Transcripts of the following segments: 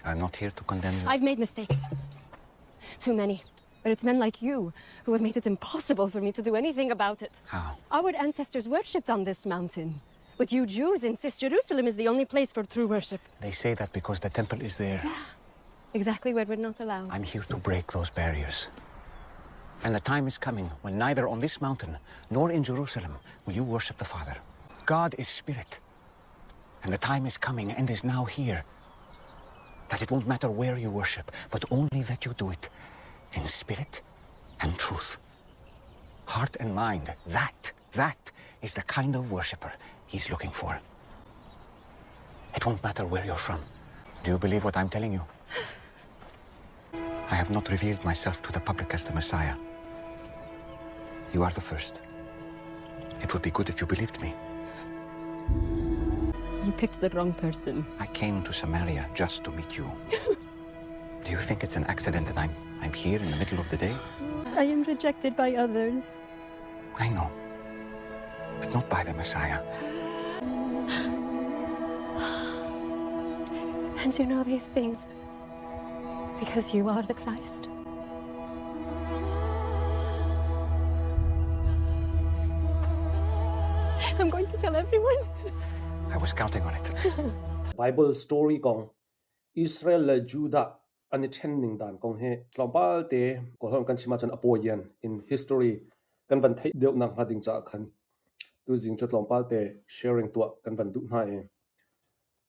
I'm not here to condemn you. I've made mistakes. Too many. But it's men like you who have made it impossible for me to do anything about it. How? Our ancestors worshipped on this mountain. But you Jews insist Jerusalem is the only place for true worship. They say that because the temple is there. Yeah. Exactly where we're not allowed. I'm here to break those barriers. And the time is coming when neither on this mountain nor in Jerusalem will you worship the Father. God is spirit. And the time is coming and is now here that it won't matter where you worship, but only that you do it in spirit and truth. Heart and mind, that, that is the kind of worshiper he's looking for. It won't matter where you're from. Do you believe what I'm telling you? I have not revealed myself to the public as the Messiah. You are the first. It would be good if you believed me. You picked the wrong person. I came to Samaria just to meet you. Do you think it's an accident that I'm, I'm here in the middle of the day? I am rejected by others. I know. But not by the Messiah. And you know these things because you are the Christ. I'm going to tell everyone. I was counting on it. Bible story kong Israel le Judah an i ṭhen ning dan kong hi tlawmpal te kawlholh kan chim ahcun a pawian in history kan van theih deuh nak hnga ding caah khan tuzing cu tlawmpal te sharing tuah kan van duh hna i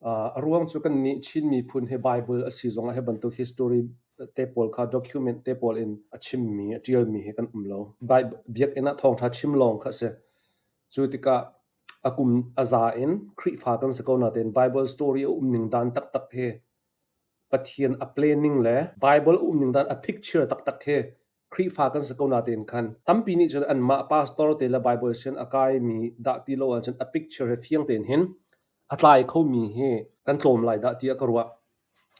A ruang cu kannih Chin miphun hi Bible a si zongah hi bantuk history te pawl kha document te pawl in a chimmi, a ṭialmi hi kan um lo. Biakinn ah thawngṭha chim lawng kha a si. Cu tikah a kum a za in Khrihfa kan si ko nain Bible story a umning dan taktak hi Pathian a planning le Bible a umning dan a picture taktak hi Khrihfa kan si ko natein khan tampi nih cun anmah pastor te le Bible sian a kaimi dah ti lo ahcun a picture he fiang tein hin a tlai khomi hi kan tlawm lai dah tiah ka ruah.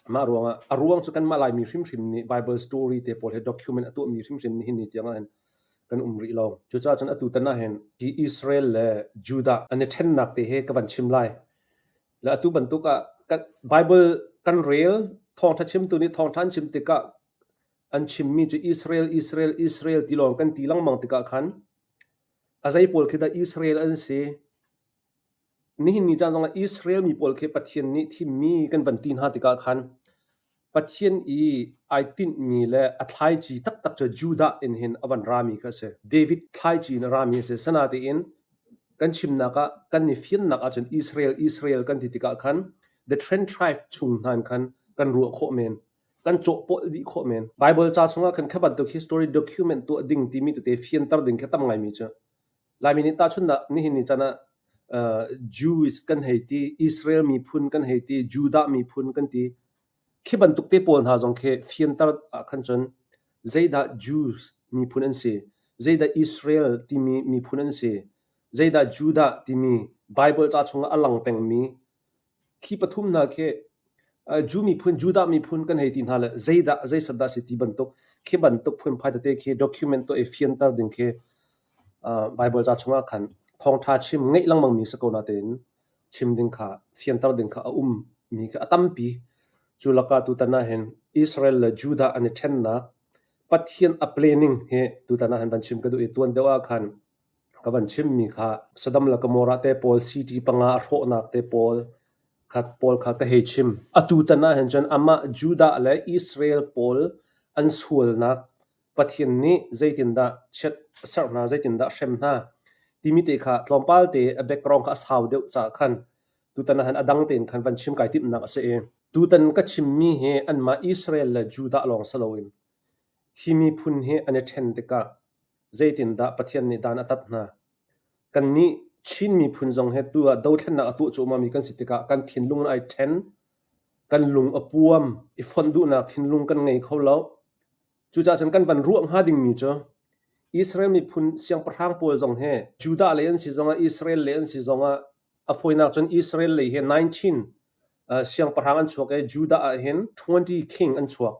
Mah ruangah a ruang cu kanmah Laimi hrimhrim nih Bible story te pawl he document a tuahmi hrimhrim nihin ni tiang ah hin kan um rih lo. Cucaah cun atu tan ah hin hi Israel le Judah an i ṭhennak te he ka van chim lai. Le atu bantuk ah kan Bible kan rel thawngṭha chimtu nih thawngṭha an chim tikah An chimmi cu Israel, Israel, Israel ti lawng kan ti lengmang tikah khan a zei pawl khi dah Israel an si? Nihin ni caan zongah Israel mi pawl khi Pathian nih thimmi kan van ti hna tikah khan Pathian i ai tinhmi le a thlaici taktak cu Judah in hin a van rami kha a si. David thlaici in a rami a si. Sanatein kan chimnak ah kan i fiannak ahcun Israel, Israel kan ti tikah khan the ten tribe chung hna in khan kan ruah khawh men. Kan cawhpawlh dih khawh men. Bible ca chungah khan kha bantuk history document tuah ding timi tete fianter ding kha tam ngaimi cu. Laimi nih tahchunhnak nihin ni caan ah uh, Jewish kan hei ti, Israel miphun kan hei ti, Judah miphun kan ti. Khi bantuk te pawl hna zong khi fianter ah khan cun zeidah Jews miphun an si, zeidah Israel timi miphun an si, zeidah Judah timi Bible ca chungah a lang pengmi Khi pathum hna khi Jew miphun, Judah miphun kan hei ti hna le zeidah zeisat dah si ti bantuk khi bantuk phunphai tete khi document tuah i fianter ding khi Bible ca chungah khan thawngṭha chim ngeih lengmang mi si ko natein chim ding kha fianter ding kha a um mi kha a tampi. Cu lakah tutan ah hin Israel le Judah an i ṭhennak Pathian a planning hi tutan ah hin van chim ka duh i tuan deuh ah khan Ka van chimmi kha Sodom le Gomorrah te pawl city panga a hrawhnak te pawl kha pawl kha ka hei chim. Atu tan ah hin cun amah Judah le Israel pawl an sualnak Pathian nih zeitindah chiat a serh hna, zeitindah a hrem hna timi te kha tlawmpal te a background kha a sau deuh caah khan tutan ah hin a dang tein khan van chim kai timhnak a si i tutan ka chimmi hi anmah Israel le Judah lawng si loin hi miphun hi an i ṭhen tikah Zeitindah Pathian nih dan a tat hna? Kannih Chin miphun zong hi tu ah dothlennak a tuah cuahmahmi kan si tikah kan thinlung in ai ṭhen, kan lung a puam, i fonh duhnak thinlung kan ngei kho lo. Cucaah cun kan van ruah hnga dingmi cu Israel miphun siangpahrang pawl zong hi Judah lei an si zongah Israel lei an si zongah a fawinak cun Israel lei hi 19 uh, siangpahrang an chuak i Judah ah hin 20 king an chuak.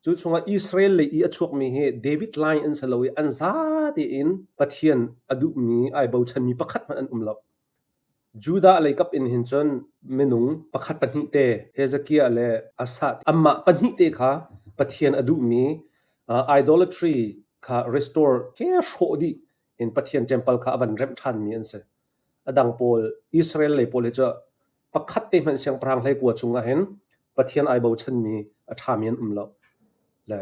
Cu chungah Israel lei i a chuakmi hi David line an si lo i an zate in Pathian a duhmi ai bochanmi pakhat hmanh an um lo. Judah leikap in hin cun minung pakhat pahnih te Hezekiah le Asa anmah pahnih te kha Pathian a duhmi idolatry kha restore ke hrawh dih in Pathian temple kha a van remh ṭhanmi an si. A dang pawl Israel lei pawl hi cu pakhat te hmanh siangpahrang hleikua chungah hin Pathian ai bochanmi a ṭhami an um lo. Le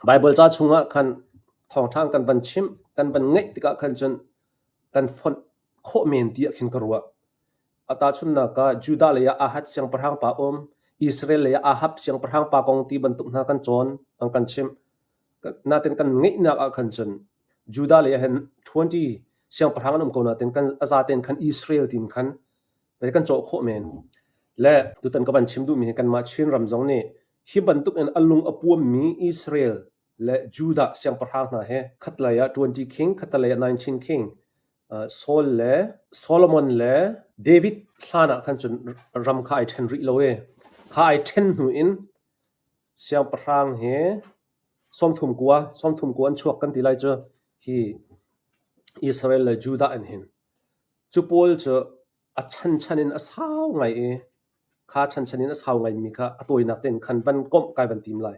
Baibal ca chungah khan thawngṭha kan van chimh, kan van ngeih tikah khan cun kan fonh khawh men ti ah khin ka ruah. A tahchunhnak ah Judah lei ah Ahaz siangpahrang pa um, Israel lei ah Ahab siangpahrang pa kong ti bantuk hna kan cawn, an kan chimh. Natin kan ngeihnak ah khan cun Judah lei ah hin 20 siangpahrang an um ko natin kan a zaten khan Israel tin khan kan cawh khawh men. Le tutan ka van chim duhmi hi kanmah Chin ram zong nih hi bantuk in a lung a puammi Israel le Judah siangpahrang hna he khatlei ah 20 king, khatlei ah 19 king, Saul le Solomon le David hlan ah khan cun ram kha ai ṭhen rih lo i kha ai ṭhen hnu in siangpahrang hi 39 an chuak kan ti lai cu hi Israel le Judah an hin. Cu pawl cu a chanchan in a sau ngai i kha chanchan in a sau ngaimi kha a tawinak tein khan van komh kai van tim lai.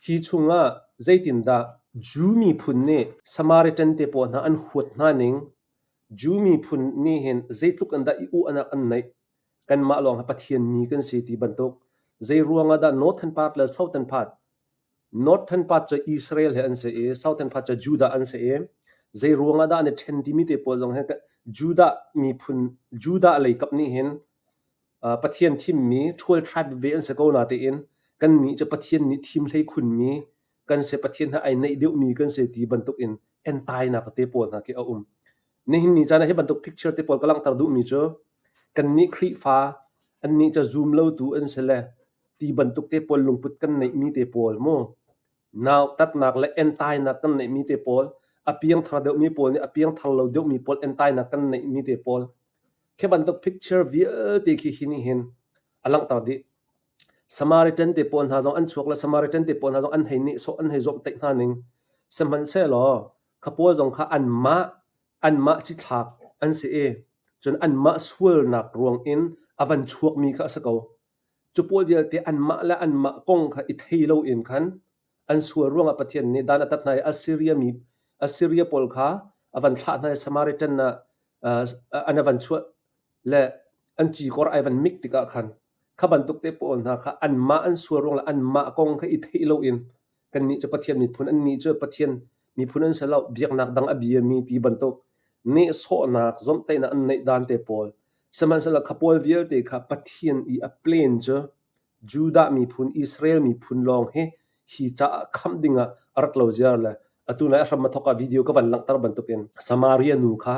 Hi chungah zeitindah Jew miphun nih Samaritan te pawl hna an huat hna ning, Jew miphun nih hin zeitluk in dah i uahnak an neih, kanmah lawng hi Pathian mi kan si ti bantuk, zei ruangah dah Northern part le Southern part Northern part cu Israel he an si i Southern part cu Judah an si i zei ruangah dah an i ṭhen timi te pawl zong hi Judah miphun Judah lei kap nih hin Pathian thimmi ṭhual tribe ve an si ko natein kannih cu Pathian nih thim hlei khunmi kan si Pathian he ai naih deuhmi kan si ti bantuk in entainak te pawl hna khi a um. Nihin ni caan ah hi bantuk picture te pawl ka langhter duhmi cu kannih Khrihfa annih cu zum lotu an si le ti bantuk te pawl lungput kan neihmi te pawl mu nautatnak le entainak kan neihmi te pawl a piangthar deuhmi pawl nih a piangthar lo deuhmi pawl entainak kan neihmi te pawl khi bantuk picture vialte khi hi nih hin a langhter dih. Samaritan te pawl hna zong an chuak le Samaritan te pawl hna zong an hei nehsawh an hei zawmhtaih hna ning sihmanhsehlaw kha pawl zong kha anmah anmah cithlak an si i cun anmah sualnak ruang in a van chuakmi kha a si ko. Cu pawl vialte anmah le anmah kong kha i thei loin khan an sual ruangah Pathian nih dan a tat hna i Assiria mi Assiria pawl kha a van thlah hna i Samaritan ah an a van chuah le an cikor ai van mik tikah khan kha bantuk te pawl hna kha anmah an sual ruang le anmah kong kha i theih loin kannih cu Pathian miphun annih cu Pathian miphun an si lo biaknak dang a biami ti bantuk nehsawhnak zomhtaihnak an neih dan te pawl sihmanhsehlaw kha pawl vialte kha Pathian i a plan cu Judah miphun Israel miphun lawng hi hi caah khamh dingah a rak lo ziar le atu nai a hram a thawk ah video ka van langhter bantukin Samaria nu kha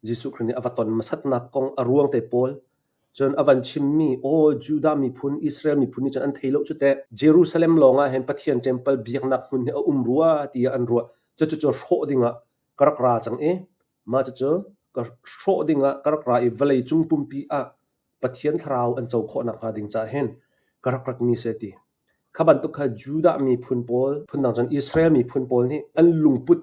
Jesuh Khrih nih a va ton hmasatnak kong a ruang te pawl cun a van chimmi aw Judah miphun Israel miphun nih cun an thei lo cu teh Jerusalem lawng ah hin Pathian temple biaknak hmun hi a um rua tiah an ruah cucu hrawh dingah ka rak ra cang i mah cucu ka hrawh dingah ka rak ra i vawlei cung pumpi ah Pathian thlarau an co khawh nakhnga ding caah hin ka rak ratmi si ti. Kha bantuk kha Judah miphun pawl phundang cun Israel miphun pawl nih an lungput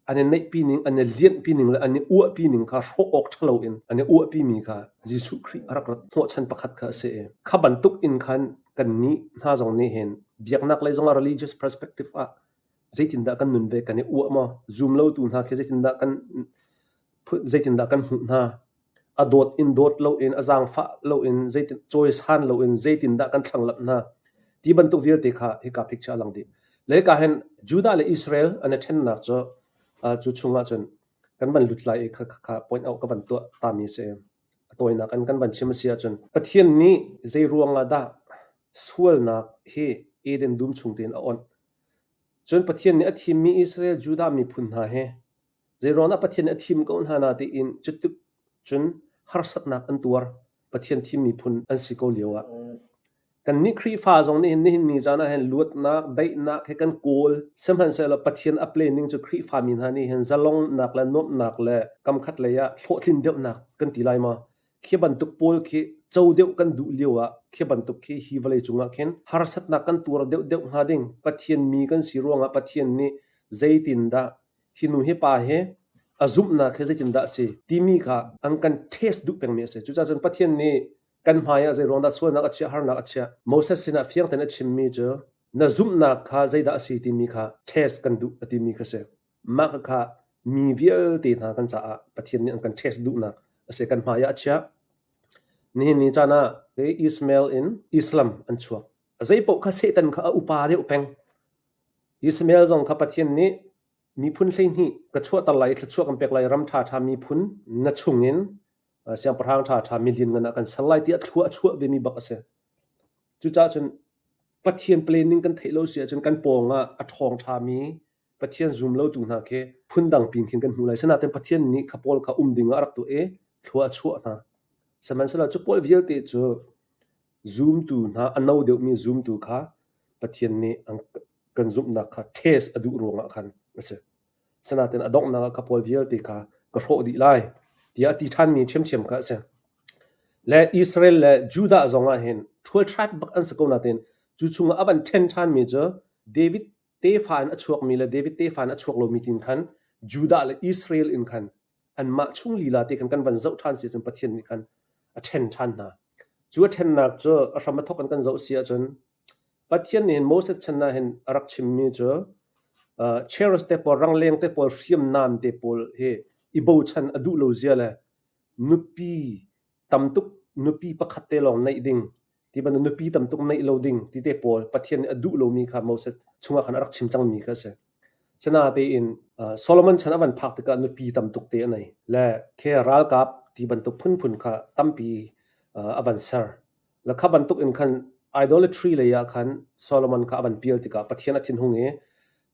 an i neihpi ning, an i lianhpi ning le an i uahpi ning kha hrawh awk ṭhalo in an i uahpi mi kha Jesuh Khrih a rak rat hnawhchan pakhat kha a si i kha bantuk in khan kannih hna zong nih hin biaknak lei zongah religious perspective ah zeitindah kan nun ve kan i uah maw zum lotu hna khi zeitindah kan zeitindah kan hmuh hna a dawt in dawt loin a zaangfah loin zeitin cawisan loin zeitindah kan thlanglamh hna ti bantuk vialte kha hika picture a lang dih. Le hika hin Judah le Israel an i ṭhennak cu cu chungah cun kan van lut lai i kha kha point out ka van tuah tami si. A tawinak in kan van chim a si ahcun Pathian nih zei ruangah dah sualnak hi Eden dum chung tein a onh. Cun Pathian nih a thimmi Israel Judah miphun hna hi Zeiruangah Pathian nih a thim ko hna na tiin cutuk cun harsatnak an tuar. Pathian thim miphun an si ko lio ah. Kannih Khrihfa zong nih hin nihin ni caan ah hin luatnak, daihnak he kan kawl. Sihmanhsehlaw Pathian a planning cu Khrihfa mi hna nih hin zalongnak le nuamhnak le kamkhat lei ah hlawhtlin deuhnak kan ti lai maw? Khi bantuk pawl khi co deuh kan duh lio ah khi bantuk khi hi vawlei cungah khin harsatnak kan tuar deuhdeuh hnga ding Pathian mi kan si ruangah Pathian nih zeitindah Hi nu hi pa hi A zumhnak hi zeitindah a si timi kha an kan test duh pengmi a si. Cucaah cun Pathian nih kan hmai ah zei ruang dah sualnak a chiah, harnak a chiah. Moses sinah fiang tein a chimmi cu na zumhnak kha zeidah a si timi kha test kan duh a timi kha si. Mah khakha mi vialte hna kan caah Pathian nih an kan test duhnak a si. Kan hmai ah a chiah. Nihin ni caan ah Ishmael in Islam an chuak. Zeipaoh kha Satan kha a upa deuh peng. Ishmael zong kha Pathian nih miphun 12 ka chuahter lai i thluachuah kan pek lai ram ṭhaṭha miphun na chungin siangpahrang ṭhaṭha milian ngan ah kan ser lai tiah thlua a chuah vemi bak a si. Cucaah cun Pathian planning kan theih lo si ahcun kan pawng ah a ṭhawng ṭhami Pathian zum lotu hna khi phundang pin khin kan hmu lai. Sinain Pathian nih kha pawl kha um ding ah a rak tuah i thlua a chuah hna. Sihmanhsehlaw cu pawl vialte cu zumtu hna a no deuhmi zumtu kha Pathian nih an kan zumhnak kha test a duh ruangah khan a si. Sinain a donghnak ah kha pawl vialte kha ka hrawh dih lai tiah a ti ṭhanmi ṭhiamṭhiam kha a si. Le Israel le Judah zong ah hin ṭhual tribe bak an si ko nain cu chungah a van ṭhen ṭhanmi cu David tefa in a chuakmi le David tefa in a chuak lomi tin khan Judah le Israel in khan anmah chung lila te khan kan van zoh ṭhan si cun Pathian nih khan a ṭhen ṭhan hna. Cu a ṭhennak cu a hram a thawk in kan zoh si ahcun Pathian nih hin Moses chan ah hin a rak chimmi cu chariots te pawl, rangleng te pawl, hriamnam te pawl hi i bochan a duh lo zia le nupi tam tuk nupi pakhat te lawng neih ding ti bantuk nupi tam tuk neih lo ding ti te pawl Pathian nih a duh lomi kha Moses chungah khan a rak chim cangmi kha a si. Sinatein Solomon chan a van phak tikah nupi tam tuk te a nei le khe ralkap ti bantuk phunphun kha tampi a van ser. Le kha bantuk in khan idolatry lei ah khan Solomon kha a van pial tikah Pathian a thinhung i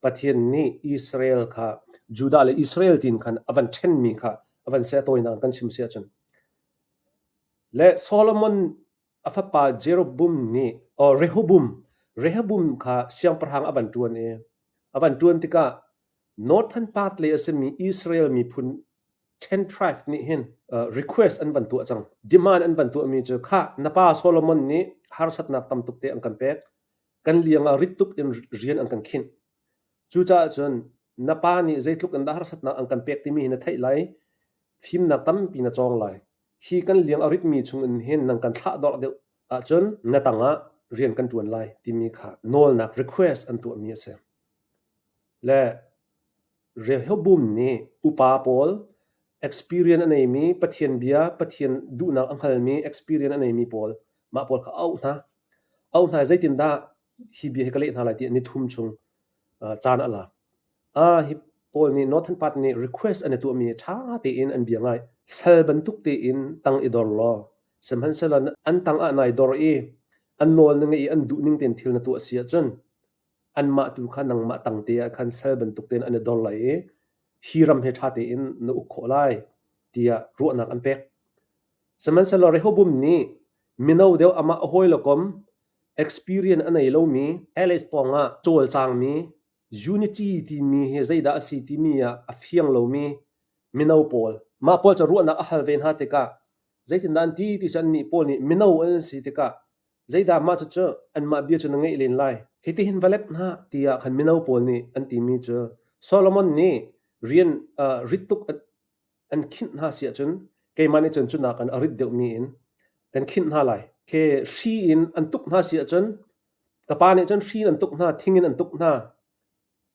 Pathian nih Israel kha Judah le Israel tiin khan a van ṭhenmi kha a van seh tawinak kan chim si ahcun. Le Solomon a fapa Jeroboam nih or Rehoboam Rehoboam kha siangpahrang a van ṭuan i a van ṭuan tikah Northern part lei a simi Israel miphun ten tribe nih hin request an van tuah cang. Demand an van tuahmi cu khah na pa Solomon nih harsatnak tam tuk te an kan pek. Kan liang ah rit tuk in rian an kan khinh. Cucaah cun na pa nih zeitluk in dah harsatnak an kan pek timi hi na theih lai. Fimnak tampi na cawng lai. Hi kan liang a ritmi chung in hin nang kan thlah dawrh deuh ahcun na tangah rian kan ṭuan lai timi kha nawlnak request an tuahmi a si. Le Rehoboam nih upa pawl experience a neimi Pathian bia, Pathian duhnak a hngalmi experience a neimi pawl mah pawl kha a auh hna. Auh hna i zeitindah hi bia hi ka leh hna lai tiah nithum chung caan a lak. Ah, hi pawl nih Northern Part nih request an i tuahmi ṭha tein an bia ngai. Sal bantuk tein tang i dor law, sihmanhsehlaw an tang ah nai dor i an nawl na ngeih i an duh ning tein thil na tuah si ahcun anmah tu kha nangmah tang te ah khan sal bantuk tein an i dor lai i hi ram hi ṭha tein na uk khawh lai tiah ruahnak an pek. Sihmanhsehlaw Rehoboam nih mino deuh amah a hawi le kom experience a nei lomi Alice pawngah cawlcangmi unity timi hi zeidah a si timi ah a fiang lomi mino pawl mah pawl cu ruahnak a hal ve hna tikah zeitindah an ti ti cu annih pawl nih mino an si tikah Zeidah mah cucu anmah bia cu na ngaih len lai? Hitihin va let hna tiah khan mino pawl nih an timi cu Solomon nih rian rit tuk an khinh hna si ahcun keimah nih cun cu nakin a rit deuhmi in kan khinh hna lai. Khi hri in an tuk hna si ahcun ka pa nih cun hri in an tuk hna, thing in an tuk hna.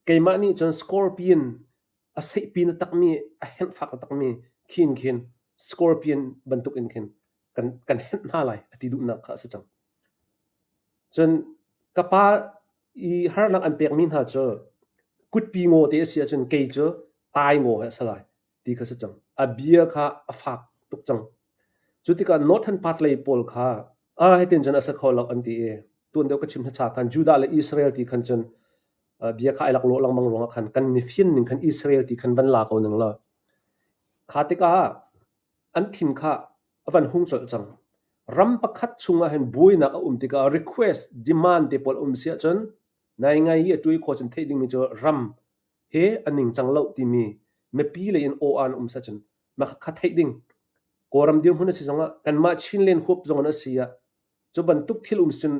Keimah nih cun scorpion a seihpi na takmi, a henh fak na takmi khin khin scorpion bantuk in khin kan kan henh hna lai a ti duhnak kha a si cang. Cun ka pa i harnak an pekmi hna cu kutpi ngaw te a si ahcun kei cu tai ngaw he a si lai ti kha si cang. A bia kha a fak tuk cang. Cu tikah Northern part lei pawl kha a hitin cun a si kho lo an ti i tuan deuh ka chim hmasa khan Judah le Israel ti khan cun bia kha ai lak lawh lengmang ruangah khan kan ni fian ning khan Israel ti khan van la ko ning law kha tikah an thin kha a van hung colh cang. Ram pakhat chungah hin buainak a um tikah request, demand te pawl a um si ahcun nai ngai i a ṭui khawh cun theih dingmi cu ram he a ningcang lo timi mipi lei in aw an um si ahcun mah kha theih ding. Kawlram dirhmun a si zongah kanmah Chinland huap zong in a si ah cu bantuk thil um si cun.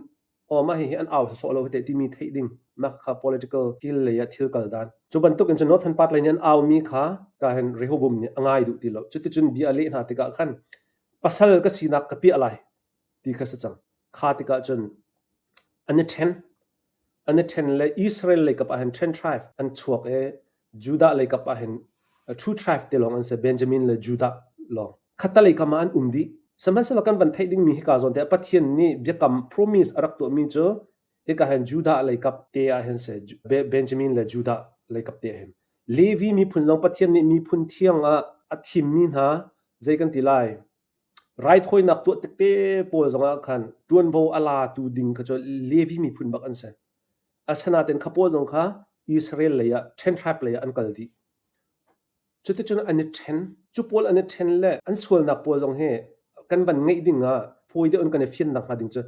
Aw mah hihi an au sawsawh lo hite timi theih ding mah kha political thil lei ah thil kal dan. Cu bantuk in cun Northern part lei nih an aumi kha ka hin Rehoboam nih a ngai duh ti lo. Cuticun bia a leh hna tikah khan pasal ka sinak ka piah lai ti kha si cang. Kha tikah cun an i ṭhen. An i ṭhen le Israel lei kap ah hin ṭhen tribe an chuak i Judah lei kap ah hin two tribe te lawng an si, Benjamin le Judah lawng. Khattalei kam ah an um dih. Sihmanhsehlaw kan van theih dingmi hika zawn te ah Pathian nih biakam promise a rak tuahmi cu hika hin Judah lei kap te ah hin si, Benjamin le Judah lei kap te ah hin. Levi miphun zong Pathian nih miphun thiang ah a thimmi hna zei kan ti lai? Raithawinak tuah tik te pawl zongah khan ṭuanvo a latu ding kha cu Levi miphun bak an si. Asinain kha pawl zong kha Israel lei ah ṭhen tribe lei ah an kal dih. Cuticun an i ṭhen. Cu pawl an i ṭhen le an sualnak pawl zong hi kan van ngeih ding ah fawi deuh in kan i fian nakhnga ding cu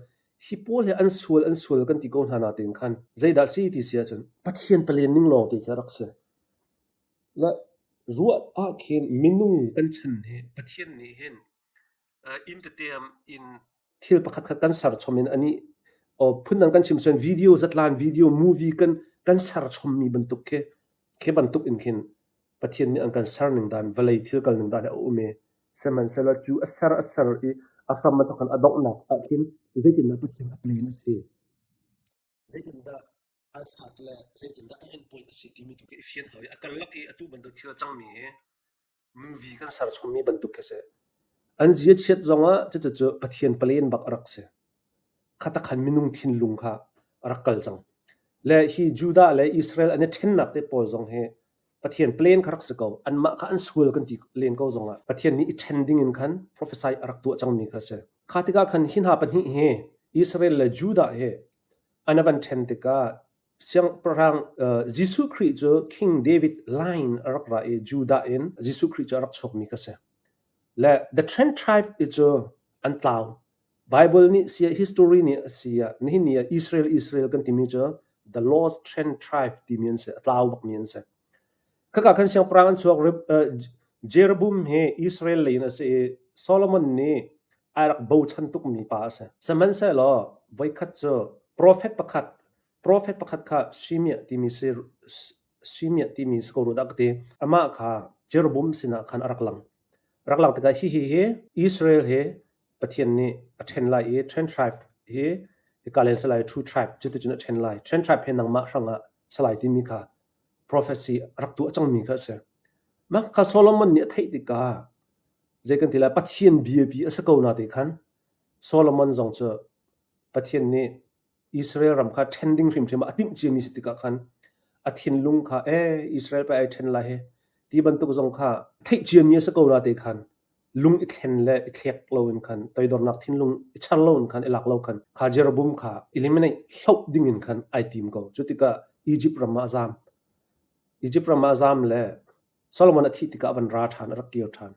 hi pawl hi an sual an sual kan ti ko hna natein khan zeidah si ti si ahcun Pathian palen ning lawng te khi a rak si. Le ruah ah khin minung kan chan hi Pathian nih hin inn tete in thil pakhat khat kan serchom in anih phundang kan chim cun video zatlan video movie kan kan serchommi bantuk khi khi bantuk in khin Pathian nih an kan ser ning dan vawlei thil kal ning dan hi a um i sihmanhsehlaw cu a ser a ser i a hram a thawk in a donghnak ah khin zeitindah Pathian a plan a si zeitindah an start le zeitindah a end point a si timi tu khi i fian hau i a karlak i atu bantuk thil a cangmi hi movie kan ser chommi bantuk khi si. An zia chiat zongah cucu Pathian palen bak a rak si. Khata khan minung thinlung kha a rak kal cang. Le hi Judah le Israel an i ṭhennak te pawl zong hi Pathian plan kha rak si ko. Anmah kha an sual kan ti len ko zongah Pathian nih i ṭhen ding in khan prophesy a rak tuah cangmi kha si. Kha tikah khan hi hna pahnih hi Israel le Judah hi an van ṭhen tikah Siangpahrang Jesuh Khrih cu King David line a rak ra i Judah in Jesuh Khrih cu a rak chuakmi kha si. Le the Ten Tribe i cu an tlau. Bible nih sia history nih a si ah nihin ni ah Israel Israel kan timi cu the lost ten tribe timi an si a tlau bakmi an si. Khaka khan siangpahrang an chuak Jeroboam hi Israel lei in a si i Solomon nih ai rak bochan tukmi pa a si. Sihmanhsehlaw voikhat cu profet pakhat profet pakhat kha Shimea timi si Shimea timi si ko rua dah ka ti. Amah kha Jeroboam sinah khan a rak lang. Rak lang tikah hihi hi Israel hi Pathian nih a ṭhen lai i ṭhen tribe hi hika len salai two tribe cuticun a ṭhen lai. Ṭhen tribe hi nangmah hrangah salai timi kha prophecy a rak tuah cangmi kha a si. Mah kha Solomon nih a theih tikah zei kan ti lai Pathian biapi a si ko na ti khan Solomon zong cu Pathian nih Israel ram kha ṭhen ding hrimhrim ah a timh ciami si tikah khan a thinlung kha ee Israel pei ai ṭhen lai hi ti bantuk zong kha theih ciami a si ko na ti khan lung i thlen le i thlek loin khan toidornak thinlung i char loin khan i lak lo khan kha Jeroboam kha eliminate hloh ding in khan ai tim ko. Cu tikah Egypt ram ah a zaam. Egypt ram ah a zaam le Solomon a thih tikah a van ra ṭhan, a rak kir ṭhan.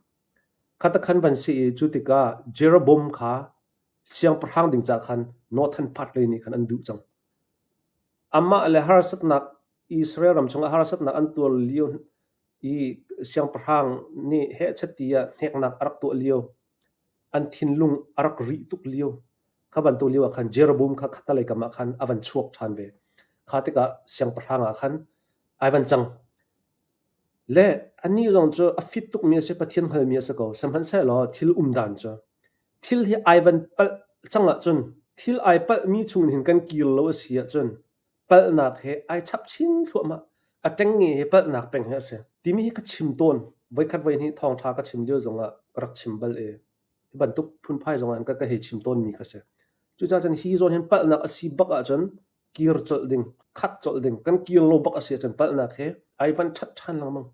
Khata khan van si i cu tikah Jeroboam kha siangpahrang ding ca khan Northern part lei nih khan an duh cang. Amah le harsatnak Israel ram chungah harsatnak an tuar lio i siangpahrang nih hehchet tiah hneknak a rak tuah lio, an thinlung a rak rih tuk lio, kha bantuk lio ah khan Jeroboam kha khattelei kam ah khan a van chuak ṭhan ve. Kha tikah siangpahrang ah khan ai van cang. Le anih zong cu a fit tukmi a si, Pathian hngalmi a si ko. Sihmanhsehlaw thil um dan cu thil hi ai van palh cang ahcun thil ai palhmi chung hin kan kir lo a si ahcun palhnak he ai chap chin thluahmah. A ṭengnge he palhnak peng hi a si. Timi hi ka chim tawn. Voikhat voihnih thawngṭha ka chim lio zongah ka rak chim bal i hi bantuk phunphai zongah ka ka hei chim tawnmi kha si. Cucaah cun hi zawn hin palhnak a si bak ahcun kir colh ding, khat colh ding, kan kir lo bak a si ahcun palhnak he ai van ṭhat ṭhan lengmang.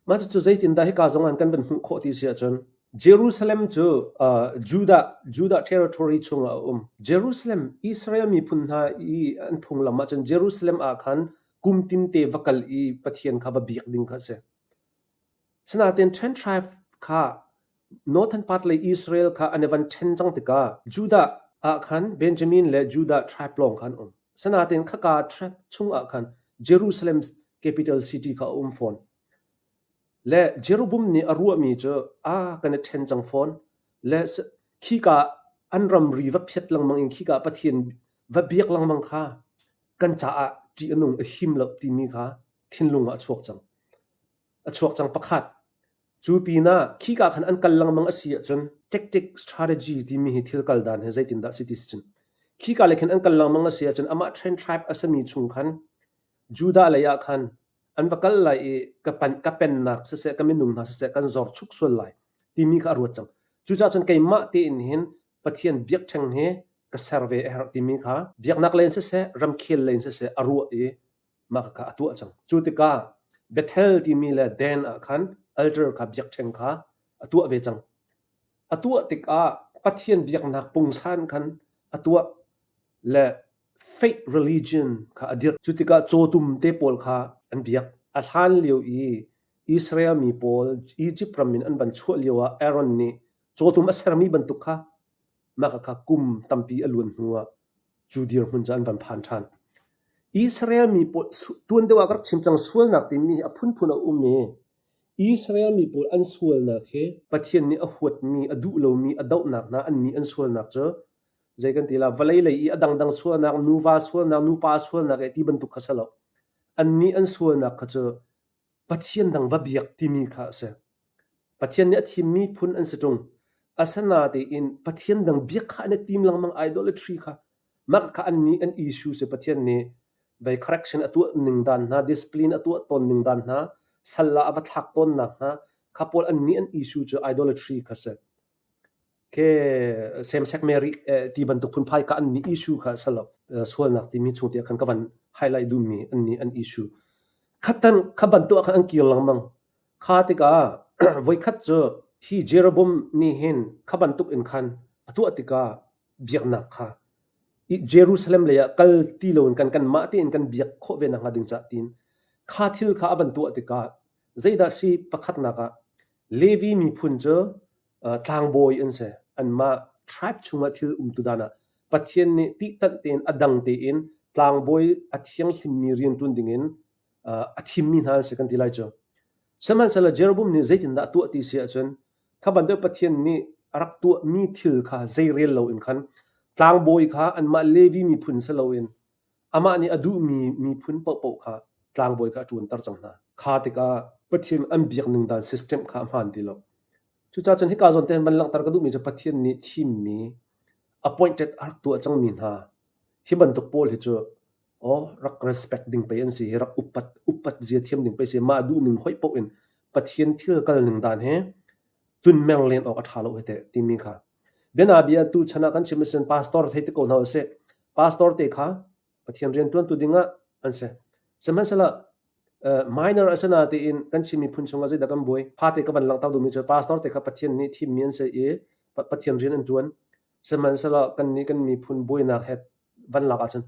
Mah cucu zeitindah hika zong ah kan van hmuh khawh ti si ahcun Jerusalem cu Judah Judah territory chungah a um. Jerusalem Israel miphun hna i an phunglam ahcun Jerusalem ah khan kum tinte va kal i Pathian kha va biak ding kha a si. Sinain ṭhen tribe kha northern part lei Israel kha an i van ṭhen cang tikah Judah ah khan Benjamin le Judah tribe lawng kha an um. Sinain khaka tribe chungah khan Jerusalem capital city kha a um fawn. Le Jeroboam nih a ruahmi cu a kan i ṭhen cang fawn. Le khika an ramri va phiat lengmang in khika Pathian va biak lengmang kha kan caah ṭih a nung a him lo timi kha thinlung ah a chuak cang. A chuak cang pakhat. Cu pinah khika khan an kal lengmang a si ahcun tactic strategy timi hi thil kal dan hi zeitindah si ti si cun khika lei khan an kal lengmang a si ahcun amah train tribe a sami chung khan Judah lei ah khan an va kal lai i ka pan ka pennak siseh ka minung hna siseh kan zor chuk sual lai timi kha a ruat cang. Cucaah cun keimah tein hin Pathian biakṭheng hi ka ser ve a herh timi kha biaknak lei in siseh ramkhel lei in siseh a ruah i mah kha a tuah cang. Cu tikah Bethel timi le Dan ah khan altar kha biakṭheng kha a tuah ve cang. A tuah tikah Pathian biaknak pungsan khan a tuah le fake religion kha a dirh. Cu tikah cawtum te pawl kha an biak. A hlan lio i Israel mi pawl Egypt ram in an van chuah lio ah Aaron nih cawtum a sermi bantuk kha mah kha kum tampi a luan hnu ah cu dirhmun cu an van phan ṭhan. Israel mi pawl tuan deuh ah ka rak chim cang sualnak timi hi a phunphun a um i Israel mi pawl an sualnak hi Pathian nih a huatmi, a duh lomi, a dohnak hna an mi an sualnak cu zei kan ti la vawlei lei i a dangdang sualnak, nuva sualnak, nupa sualnak e ti bantuk kha si lo. Annih an sualnak kha cu Pathian dang va biak timi kha a si. Pathian nih a thimmi phun an si ṭung. Asinain Pathian dang biak kha an i tim lengmang idolatry kha. Mah kha annih an issue si Pathian nih vei correction a tuah ning dan hna, discipline a tuah tawn ning dan hna, sal ah a va thlak tawnnak hna, kha pawl annih an issue cu idolatry kha si. Ke same-sex marriage ti bantuk phunphai kha annih issue kha a si lo. Sualnak timi chung te khan ka van highlight duhmi annih an issue. Khatan kha bantuk ah khan an kir lengmang. Kha tikah voikhat cu hi Jeroboam nih hin kha bantuk in khan a tuah tikah biaknak kha Jerusalem lei ah kal ti loin kan kanmah tein kan biak khawh ve nakhnga ding caah tiin kha thil kha a van tuah tikah zeidah si pakhatnak ah Levi miphun cu tlangbawi an si. Anmah tribe chungah thil umtu dan ah Pathian nih tihtanh tein a dang tein tlangbawi a thianghlimmi rian ṭuan dingin a thimmi hna an si kan ti lai cu. Sihmanhsehlaw Jeroboam nih zeitindah a tuah ti si ahcun kha bantuk Pathian nih a rak tuahmi thil kha zeirel loin khan tlangbawi kha anmah Levi miphun si loin amah nih a duhmi miphun paohpaoh kha tlangbawi kha a ṭuanter cang hna. Kha tikah Pathian an biak ning dan system kha a hmaan ti lo. Cucaah cun hika zawn te hin van langhter ka duhmi cu Pathian nih thimmi appointed a rak tuah cangmi hna hi bantuk pawl hi cu aw rak respect ding pei an si hi rak upat upat zia thiam ding pei si mah duh ning hoih paoh in Pathian thil kal ning dan he tunmer len awk a ṭha lo hi teh timi kha bianabia tu chan ah kan chim ahcun pastor thei te ko hna usih pastor te kha Pathian rian ṭuantu dingah an si sihmanhsehlaw minor a si na tiin kan Chin miphun chungah zeidah kan buai fate ka van langhter duhmi cu pastor te kha Pathian nih thimmi an si i Pathian rian an ṭuan sihmanhsehlaw kannih kan miphun buainak he van lak ahcun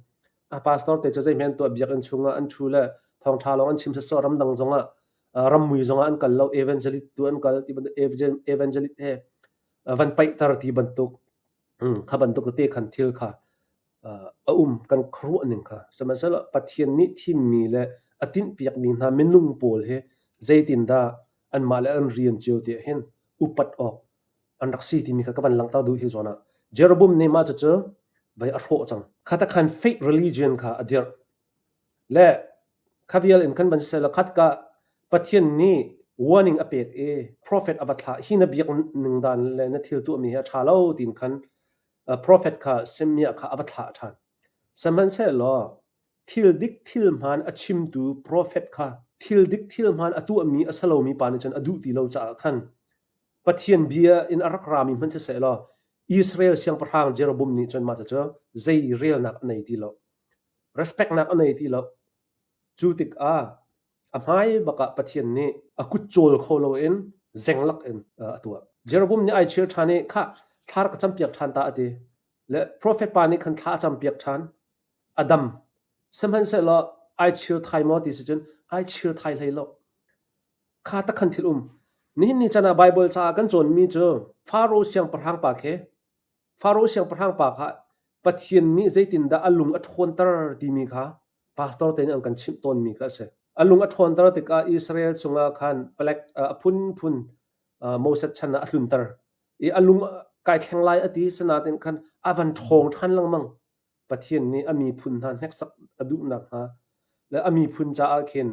a pastor te cu zeihmanh an tuah biakinn chungah an ṭhu le thawngṭha lawng an chim sawsawh ramdang zongah rammui zongah an kal lo evangelist tu an kal ti bantuk evangelist he van paihter ti bantuk kha bantuk te khan thil kha a um kan khuaruah ning kha sihmanhsehlaw Pathian nih thimmi le a tinhpiakmi hna minung pawl hi zeitindah anmah le an rian cio te hin upat awk an rak si timi kha ka van langhter duh hi zawn ah Jeroboam nih mah cucu vei a hrawh cang. Kha khan fake religion kha a dirh. Le kha vial in khan van siseh law khat ka Pathian nih warning a pek i prophet a va thlah hi na biak ning dan le na thil tuahmi hi a ṭha lo tiin khan prophet kha Shemiah kha a va thlah ṭhan. Sihmanhsehlaw thil dik thil hmaan a chimtu prophet kha thil dik thil hmaan a tuahmi a si lomi pa nih cun a duh ti lo caah khan Pathian bia in a rak rami hmanh siseh law Israel siangpahrang Jeroboam nih cun mah cucu zei relnak a nei ti lo. Respect nak a nei ti lo. Cu tikah a hmai bak ah Pathian nih a kut cawl kho loin zenglak in a tuah. Jeroboam nih ai chir ṭhan i khah thla rak ka campiak ṭhan ta a ti. Le profet pa nih khan thla a campiak ṭhan. A dam. Sihmanhsehlaw ai chir thai maw ti si cun ai chir thai hlei lo. Kha tak khan thil um. Nihin ni chan ah Baibal caah kan cawnmi cu Faro siangpahrang pa khi Faro siangpahrang pa kha Pathian nih zeitindah a lung a ṭhawnter timi kha pastor te nih an kan chimh tawnmi kha a si. A lung a ṭhawnter tikah Israel chungah khan palek a phunphun Moses chan ah a tlunter i a lung kai thleng lai a ti sinain khan a van ṭhawng ṭhan lengmang. Pathian nih a miphun hna hneksak a duhnak hnga le a miphun caah khin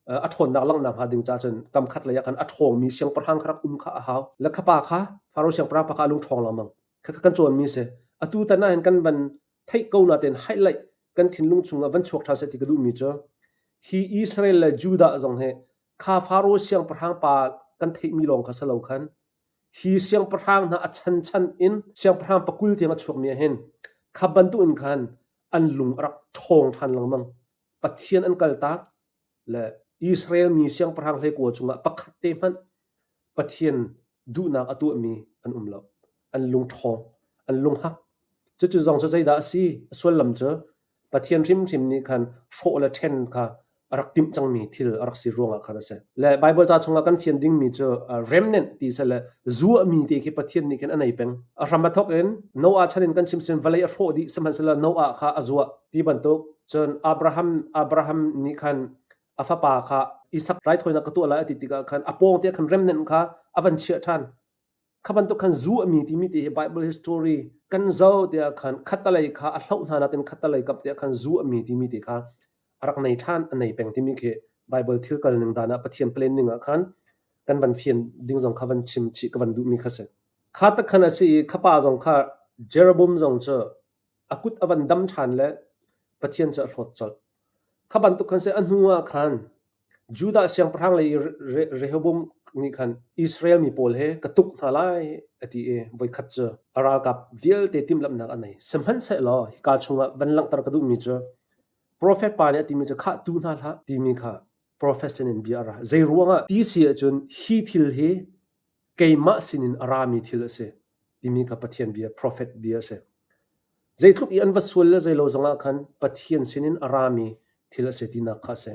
a ṭhawnnak langhnak hnga ding caah cun kam khat lei ah khan a ṭhawngmi siangpahrang kha rak um kha a hau. Le kha pa kha Faro siangpahrang pa kha a lung ṭhawng lengmang. Khakha kan cawnmi si. Atu tan ah hin kan van theih ko natein highlight kan thinlung chungah van chuak ṭhan seh ti ka duhmi cu hi Israel le Judah zong hi kha Faro siangpahrang pa kan theihmi lawng kha si lo khan hi siangpahrang hna a chanchan in siangpahrang pakul tiang a chuakmi ah hin kha bantuk in khan an lung a rak ṭhawng ṭhan lengmang. Pathian an kaltak le Israel mi siangpahrang hleikua chungah pakhat te hmanh Pathian duhnak a tuahmi an um lo. An lung ṭhawng, an lung hak. Cucu zong cu zeidah a si? A sullam cu Pathian hrimhrim nih khan hrawh le ṭhen kha a rak timh cangmi thil a rak si ruangah khan a si. Le Baibal ca chungah kan fian dingmi cu remnant ti seh le zuahmi te khi Pathian nih khin a nei peng. A hram a thawk in Noah chan in kan chim sin vawlei a hrawh dih sihmanhsehlaw Noah kha a zuah ti bantuk cun Abraham Abraham nih khan a fapa kha Isak raithawinak ka tuah lai a ti tikah khan a pawng te khan remnant kha a van chiah ṭhan. Kha bantuk khan zu a mi timi te hi Bible history kan zoh tiah khan khattalei kha a hloh hna natin khattalei kap tiah khan zu a mi timi te kha a rak nei ṭhan a nei peng timi khi Bible thil kal ning dan ah Pathian plan ning ah khan kan van fian ding zong kha van chim chih ka van duhmi kha si. Kha tak khan a si i khapa zong kha Jeroboam zong cu a kut a van dam ṭhan le Pathian cu a hlawt colh. Kha bantuk khan seh a hnu ah khan Judah siangpahrang lei i Rehoboam nih khan Israel mi pawl he ka tuk hna lai a ti i voikhat cu a ralkap vialte timhlamhnak a nei. Sihmanhsehlaw hika chungah van langhter ka duhmi cu profet pa nih a timi cu khah tu hna hlah timi kha profet sinin bia a ra. Zei ruangah ti si ahcun hi thil hi keimah sinin a rami thil a si timi kha Pathian bia, profet bia a si. Zeitluk i an va sual le zeilo zongah khan Pathian sinin a rami thil a si tinak kha a si.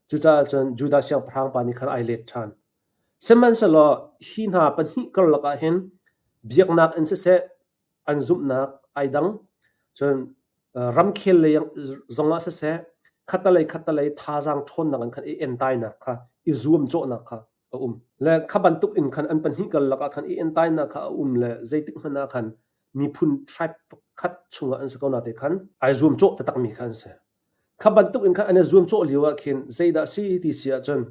Cucaah cun Judah siangpahrang pa nih khan ai let ṭhan. Sihmanhsehlaw hi hna pahnih karlak ah hin biaknak in siseh an zumhnak ai dang. Cun ramkhel lei zongah siseh khattalei khattalei thazaang ṭhawnnak in khan i entainak kha i zuamcawhnak kha a um. Le kha bantuk in khan an pahnih karlak ah khan i entainak kha a um le zeitik hmanh ah khan miphun tribe pakhat chungah an si ko nate khan ai zuamcawh taktakmi kha an si. Kha bantuk in khan an i zuamcawh lio ah khin zeidah si ti si ahcun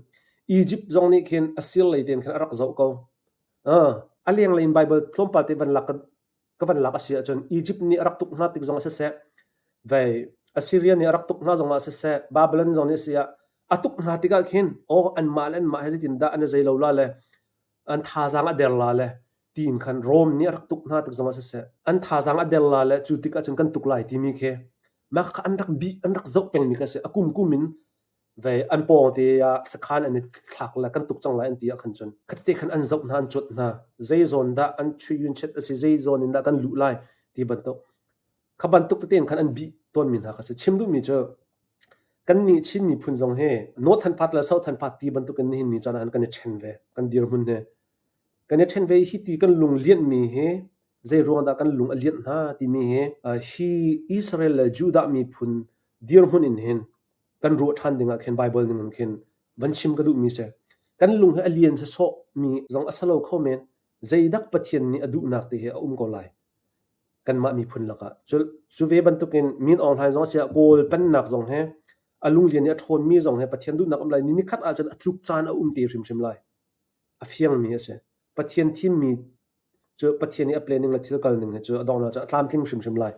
Egypt zong nih khin Assyr lei tein khan a rak zoh ko. A lenglei in Bible tlawmpal te van lak ka van lak a si ahcun Egypt nih a rak tuk hna tik zong ah siseh, vei Assyria nih a rak tuk hna zong ah siseh, Babylon zong nih si ah a tuk hna tikah khin aw anmah le anmah he zeitindah an i zei lo la le an thazaang a der la le tiin khan Rom nih a rak tuk hna tik zongah siseh an thazaang a der la le cu tik ahcun kan tuk lai timi khi mah kha an rak bih an rak zoh pengmi kha si a kum kum in ve an pawng te ah sakhan an i thlak le kan tuk cang lai an ti ah khan cun khatete khan an zoh hna an cuat hna zei zawn dah an chui yun chet a si zei zawn in dah kan luh lai ti bantuk Kha bantuk tete in khan an bih tawnmi hna kha si. Chim duhmi cu kannih Chin miphun zong hi Northern part le Southern part ti bantukin nihin ni caan ah kan i ṭhen ve, kan dirhmun hi. Kan i ṭhen ve i hi ti kan lung lianhmi hi zei ruang dah kan lung a lianh hna timi hi hi Israel le Judah miphun dirhmun in hin kan ruah ṭhan ding ah khin Bible ning in khin van chim ka duhmi si. Kan lung hi a lian sawsawhmi zong a si lo kho men. Zeidak Pathian nih a duhnak te hi a um ko lai. Kanmah miphun lakah. Cu ve bantukin Min Aung Hlaing zong a si ah Kawl pennak zong he a lunglian i a ṭhawnmi zong he Pathian duhnak um lai ni nikhat ahcun a tluk caan a um te hrimhrim lai. A fiangmi a si. Pathian thimmi cu Pathian i a planning le thil kalning hi cu a donghnak cu a tlamtling hrimhrim lai.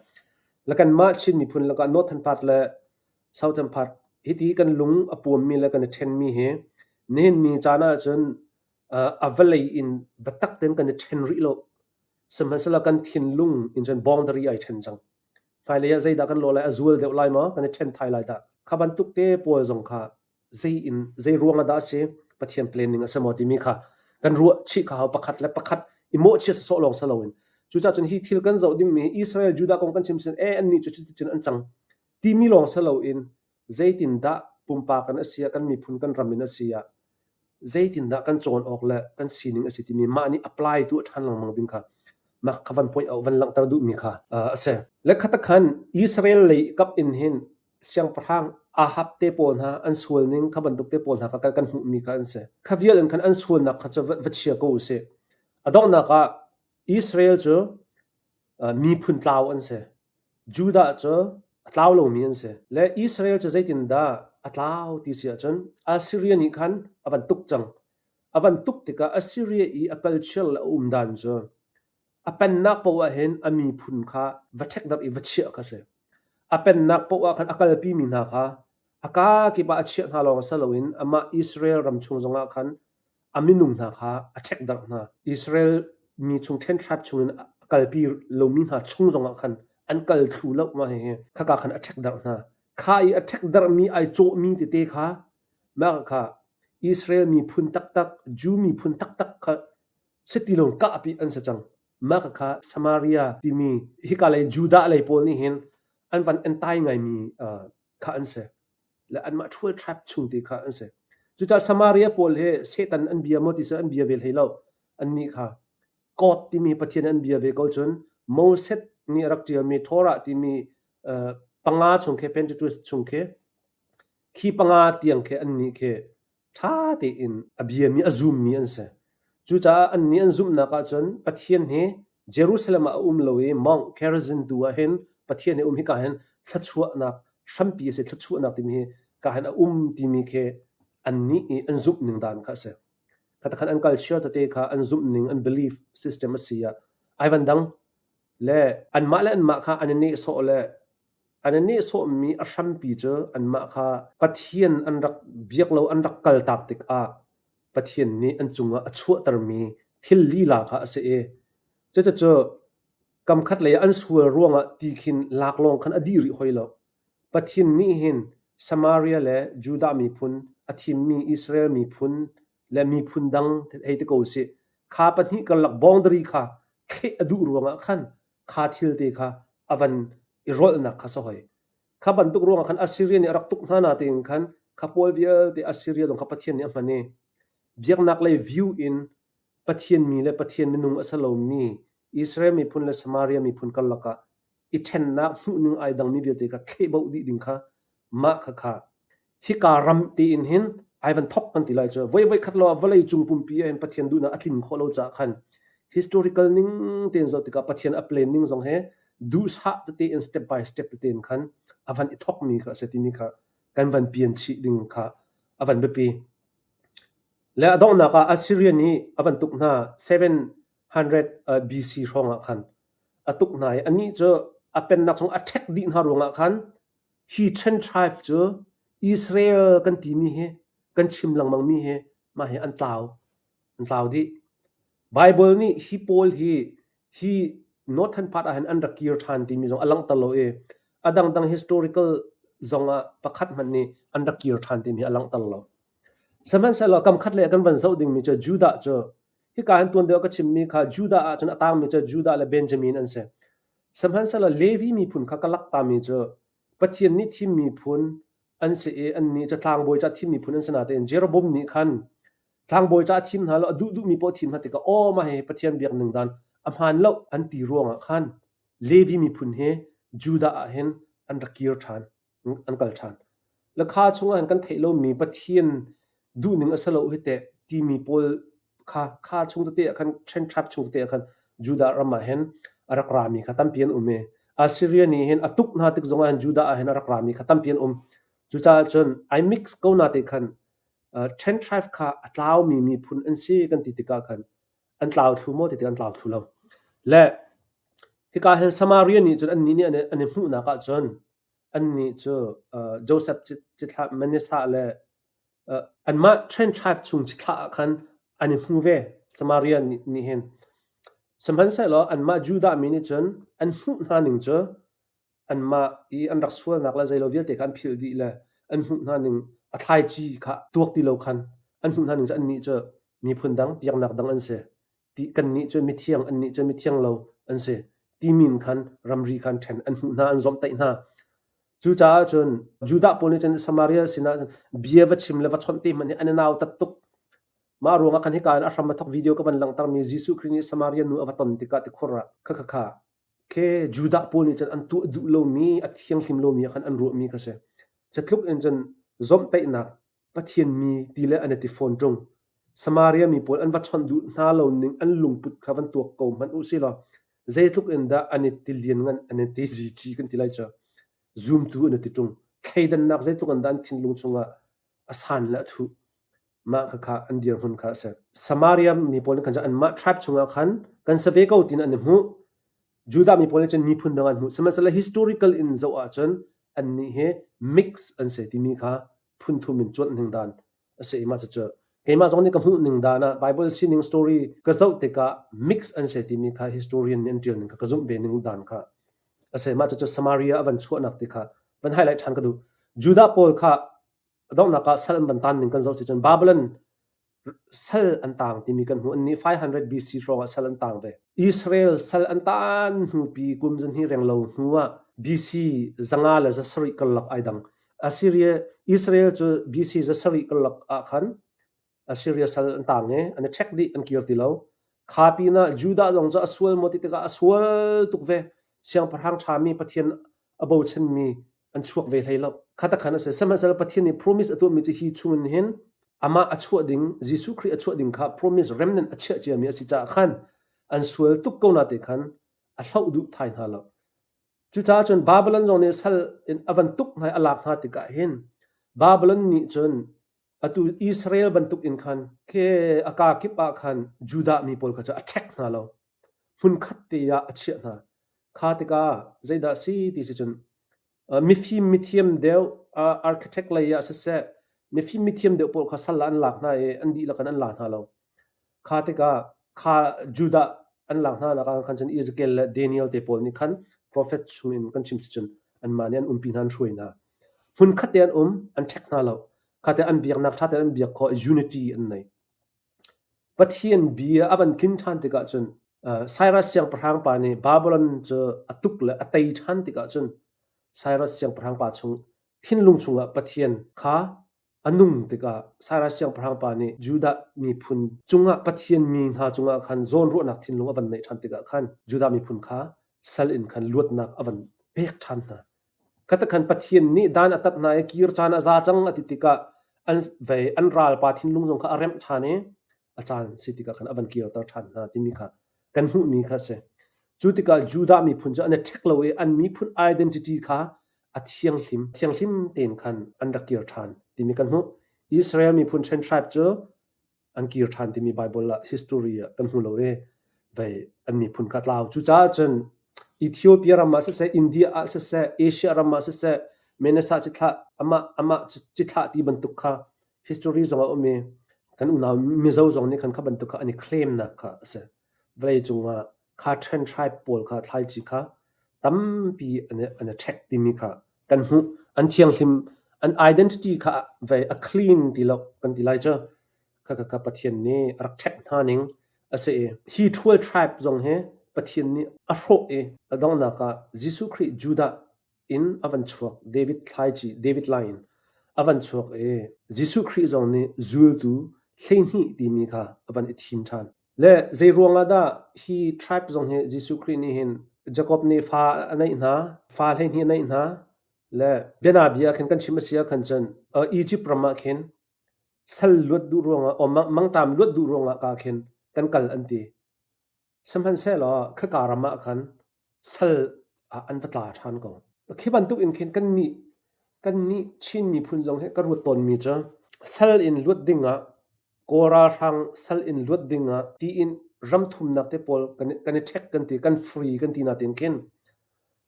Le kanmah Chin miphun lakah Northern part le Southern part hiti kan lung a puammi le kan i ṭhenmi hi nihin ni caan ahcun a vawlei in biatak tein kan i ṭhen rih lo. Sihmanhsehlaw kan thinlung in cun boundary ai ṭhen cang. Hmailei ah zeidah kan lawh lai, a zual deuh lai maw, kan i ṭhen thai lai dah. Kha bantuk te pawl zong kha zei in zei ruang ah dah a si, Pathian planning a si maw timi kha kan ruah chih kha hau pakhat le pakhat i mawhchiat sawh lawng si loin. Cucaah cun hi thil kan zoh dingmi hi Israel Judah kong kan chim sin e annih cu cuticun an cang timi lawng si loin zeitindah pumpak in a si ah kan miphun kan ram in a si ah zeitindah kan cawn awk le kan sining a si timi mah nih apply tu a ṭhan lengmang ding kha mah kha van point van langhter duhmi kha a si. Le khatak khan Israel lei kap in hin siangpahrang Ahab te pawl hna an sual ning kha bantuk te pawl hna kha kan hmuhmi kha an si. Kha vial in khan an sualnak kha cu va chia ko usih. A donghnak ah Israel cu miphun tlau an si. Judah cu a tlau lomi an si. Le Israel cu zeitindah a tlau ti si ahcun Assyria nih khan a van tuk cang. A van tuk tikah Assyria i a culture le a umdan cu a pennak paoh ah hin a miphun kha va ṭhekdarh i va chiah kha si. A pennak paoh ah khan a kalpimi hna kha a kakip ah a chiah hna lawng si loin amah Israel ram chung zongah khan a minung hna kha a ṭhekdarh hna. Israel mi chung ṭhenhrap chungin a kalpi lomi hna chung zongah khan an kal thlu lo mah hihi khaka khan a ṭhekdarh hna. Kha i a ṭhekdarhmi ai cawhmi tete kha mah kha Israel miphun taktak, Jew miphun taktak kha si ti lo kahpi an si cang. Mah kha Samaria timi hika lei Judah lei pawl nih hin an van entai ngaimi kha an si. Le anmah ṭhual tribe chung te kha an si. Cucaah Samaria pawl hi Satan an bia maw ti seh an bia ve hlei lo. Annih kha God timi Pathian an bia ve ko cun Moses nih a rak ṭialmi Torah timi panga chung khi Pentateuch chung khi khi panga tiang khi annih khi ṭha tein a biami a zummi an si. Cucaah annih an zumhnak ahcun Pathian hi Jerusalem ah a um lo i Mount Gerizim tu ah hin Pathian hi a um hika hin thluachuahnak hrampi a si thluachuahnak timi hi ka hin a um timi khi annih i an zumh ning dan kha a si. Khatakhan an culture tete kha an zumh ning an belief system a si ah ai van dang le anmah le anmah kha an i nehsawh le An i nehsawhmi a hrampi cu anmah kha Pathian an rak biak lo an rak kaltak tikah Pathian nih an cungah a chuahtermi thil lila kha a si i cucu kamkhat lei ah an sual ruangah ti khin lak lawng khan a dih rih hoi lo. Pathian nih hin Samaria le Judah miphun a thimmi Israel miphun le miphun dang hei ti ko usih kha pahnih karlak boundary kha thleh a duh ruangah khan kha thil te kha a van i rolhnak kha si hoi. Kha bantuk ruangah khan Assyria nih a rak tuk hna na tein khan kha pawl vialte Assyria zong kha Pathian nih a hman i biaknak lei view in Pathian mi le Pathian minung a si lomi Israel miphun le Samaria miphun karlak ah i ṭhennak hmuhning ai dangmi vialte kha thlehboh dih ding kha mah kha kha hika ram tein hin ai van thok kan ti lai cu voi voi khat lo ah vawlei cung pumpi ah hin Pathian duhnak a tlin khawh lo caah khan historical ning tein zoh tikah Pathian a plan ning zong he duhsah tete in step by step tete in khan a van i thokmi kha a si timi kha kan van pian chih ding kha a van biapi. Le a donghnak ah Assyria nih a van tuk hna 700 BC hrawng ah khan a tuk hna i anih cu a pennak chung a ṭhek dih hna ruangah khan hi ṭhen tribe cu Israel kan timi hi kan chim lengmangmi hi mah hi an tlau an tlau dih. Bible nih hi pawl hi hi northern part ah hin an rak kir ṭhan timi zong a langhter lo i a dangdang historical zong ah pakhat hmanh nih an rak kir ṭhan timi hi a langhter lo. Sihmanhsehlaw kamkhat lei ah kan van zoh dingmi cu Judah cu hika hin tuan deuh ka chimmi kha Judah ah cun a tangmi cu Judah le Benjamin an si. Sihmanhsehlaw Levi miphun kha ka laktami cu Pathian nih thim miphun an si i annih cu tlangbawi ca thim miphun an si natein Jeroboam nih khan tlangbawi ca a thim hna lo a duh duhmi paoh a thim hna tikah aw mah hihi Pathian biak ning dan a hmaan lo an ti ruangah khan Levi miphun hi Judah ah hin an rak kir ṭhan. an kal ṭhan. Lakha chungah hin kan theih lomi Pathian duhning a si lo hi teh timi pawl kha kha chung tete ah khan ṭhenṭhap chung tete ah khan Judah ram ah hin a rak rami kha tampi an um i Assyria nih hin a tuk hna tik zongah hin Judah ah hin a rak rami kha tampi an um. Cucaah cun ai mix ko na te khan ṭhen tribe kha a tlaumi miphun an si kan ti tikah khan an tlau thlu maw ti tik an tlau thlu lo. Le hika hin Samaria nih cun annih nih an i hmuhnak ah cun Annih cu Josef cithlah Manasseh le anmah ṭhen tribe chung cithlah ah khan an i hmu ve, Samaria nih hin. Sihmanhsehlaw anmah Judah mi nih cun an hmuh hna ning cu anmah i an rak sualnak le zeilo vialte kha an philh dih le an hmuh hna ning a thlaici kha tuak ti lo khan an hmuh hna ning cu annih cu miphun dang biaknak dang an si. Ti kannih cu mithiang annih cu mithiang lo an si timi in khan ramri khan ṭhen an hmuh hna an zawmhtaih hna. Cucaah cun Judah pawl nih cun Samaria sinah bia va chim le va chawnh te hmanh hi an i nautat tuk. Mah ruangah khan hika in a hram a thawk video ka van langhtermi Jesuh Khrih nih Samaria nu a va ton tikah tikhur ah kha kha kha khe Judah pawl nih cun an tuah duh lomi a thianghlim lomi ah khan an ruahmi kha si. Catluk in cun zawmhtaihnak Pathian mi ti le an i ti fawn ṭung. Samaria mi pawl an va chawnh duh hna lo ning an lungput kha van tuak ko hmanh u silaw. Zeitluk in dah an i ti lianngan, an i ti zici kan ti lai cu. Zumtu an i ti ṭung. Thleidannak zeitluk in dah an thinlung chungah a san le a thuh. Mah khakha an dirhmun kha a si. Samaria mi pawl nih khan cun anmah tribe chungah khan kan si ve ko tiin an i hmuh. Judah mi pawl nih cun miphun dang an hmuh. Sihmanhsehlaw historical in zoh ahcun annih hi mix an si timi kha phun thum in cuanh ning dan a si i mah cucu keimah zong nih ka hmuh ning dan ah Bible sining story ka zoh tikah mix an si timi kha historian nih an ṭial ning kha ka zumh ve ning dan kha a si. Mah cucu Samaria a van chuahnak ti kha van highlight ṭhan ka duh. Judah pawl kha donghnak ah sal an van tan ning kan zoh si cun Babylon sal an tang timi kan hmuh. Annih 500 BC hrawng ah sal an tang ve. Israel sal an tan hnupi kum zahnih renglo hnu ah BC 507 karlak ai dang. Assyria Israel cu BC 700 karlak ah khan Assyria sal an tang i an i ṭhek dih an kir ti lo. Kha pinah Judah zong cu a sual maw ti tikah a sual tuk ve. Siangpahrang ṭhami Pathian a bochanmi an chuak ve hlei lo. Kha khan a si. Sihmanhsehlaw Pathian nih promise a tuahmi cu hi chungin hin amah a chuah ding Jesuh Khrih a chuah ding kha promise remnant a chiah ciami a si caah khan an sual tuk ko na te khan a hloh duh thai hna lo. Cucaah cun Babylon zong nih sal in a van tuk hna i a lak hna tikah hin Babylon nih cun atu Israel bantuk in khan ke a kaa kip ah khan Judah mi pawl kha cu a ṭhek hna lo. Hmunkhat te ah a chiah hna. Kha tikah zeidah a si ti si cun mifim mithiam deuh architect lei ah siseh mifim mithiam deuh pawl kha sal ah an lak hna i an dihlak in an la hna lo. Kha tikah kha Judah an lak hna nak ah khan cun Ezekiel le Daniel te pawl nih khan profet chung in kan chim si cun anmah nih an umpi hna an hruai hna. Hmunkhat te an um, an ṭhek hna lo. Kha te an biaknak ṭha tein an biak khawh unity an nei. Pathian bia a van tlin ṭhan tikah cun Cyrus siangpahrang pa nih Babylon cu a tuk le a tei ṭhan tikah cun Cyrus siangpahrang pa chung thinlung chungah Pathian kha a nung tikah Cyrus siangpahrang pa nih Judah miphun cungah Pathian mi hna cungah khan zawnruahnak thinlung a van neih ṭhan tikah khan Judah miphun kha sal in khan luatnak a van pek ṭhan hna. Khatakhan Pathian nih dan a tat hna i kir caan a za cang a ti tikah an vei an ralpa thinlung zong kha a remh ṭhan i a caan si tikah khan a van kirter ṭhan hna timi kha kan hmuhmi kha a si. Cu tikah Judah miphun cu an i ṭhek lo i an miphun identity kha a thianghlim thianghlim tein khan an rak kir ṭhan timi kan hmuh. Israel miphun ṭhen tribe cu an kir ṭhan timi Bible ah history ah kan hmu lo i vei an miphun kha tlau. Cucaah cun Ethiopia ram ah siseh, India ah siseh, Asia ram ah siseh, Manasseh cithlah amah amah cithlah ti bantuk kha history zong a um i kan unau Mizo zong nih khan kha bantuk kha an i claim nak kha a si. Vawlei cungah kha ṭhen tribe pawl kha thlaici kha tampi an i ṭhek timi kha kan hmuh. An thianghlim, an identity kha vei a clean ti lo kan ti lai cu. Kha kha kha Pathian nih a rak ṭhek hna ning a si i hi ṭhual tribe zong hi Pathian nih a hrawh i a donghnak ah Jesuh Khrih Judah in a van chuak David thlaici David line a van chuak i Jesuh Khrih zong nih zultu 12 timi kha a van i thim ṭhan. Le zei ruangah dah hi tribe zong hi Jesuh Khrih nih hin Jacob nih fa a neih hna, fa 12 a neih hna, le bianabia khin kan chim a si ah khan cun Egypt ram ah khin sal luat duh ruangah o mangṭam luat duh ruangah ka khin kan kal an ti. Sihmanhsehlaw khaka ram ah khan sal ah an va tla ṭhan ko. Khi bantuk in khin kannih kannih Chin miphun zong hi ka ruat tawnmi cu sal in luat ding ah Kawl ralhrang sal in luat ding ah tiin ram thumnak te pawl kan i ṭhek kan ti kan free kan ti natin khin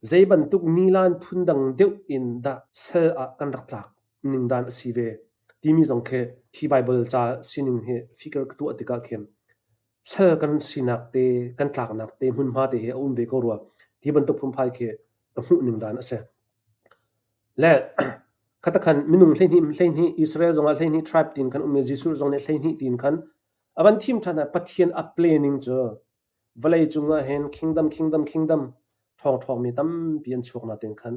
zei bantuk nilan phundang deuh in dah sal ah kan rak tlak ning dan a si ve timi zong khi hi Bible ca sining hi figure ka tuah tikah khin sal kan sinak te kan tlaknak te hmunhma te hi a um ve ko rua ti bantuk phunphai khi ka hmuh ning dan a si. Le khatakhan minung 12 12 Israel zongah 12 tribe tin khan um i Jesuh zong nih 12 tin khan a van thim ṭhan ah Pathian a planning cu vawlei cungah hin kingdom kingdom kingdom ṭhawng ṭhawngmi tampi an chuak natin khan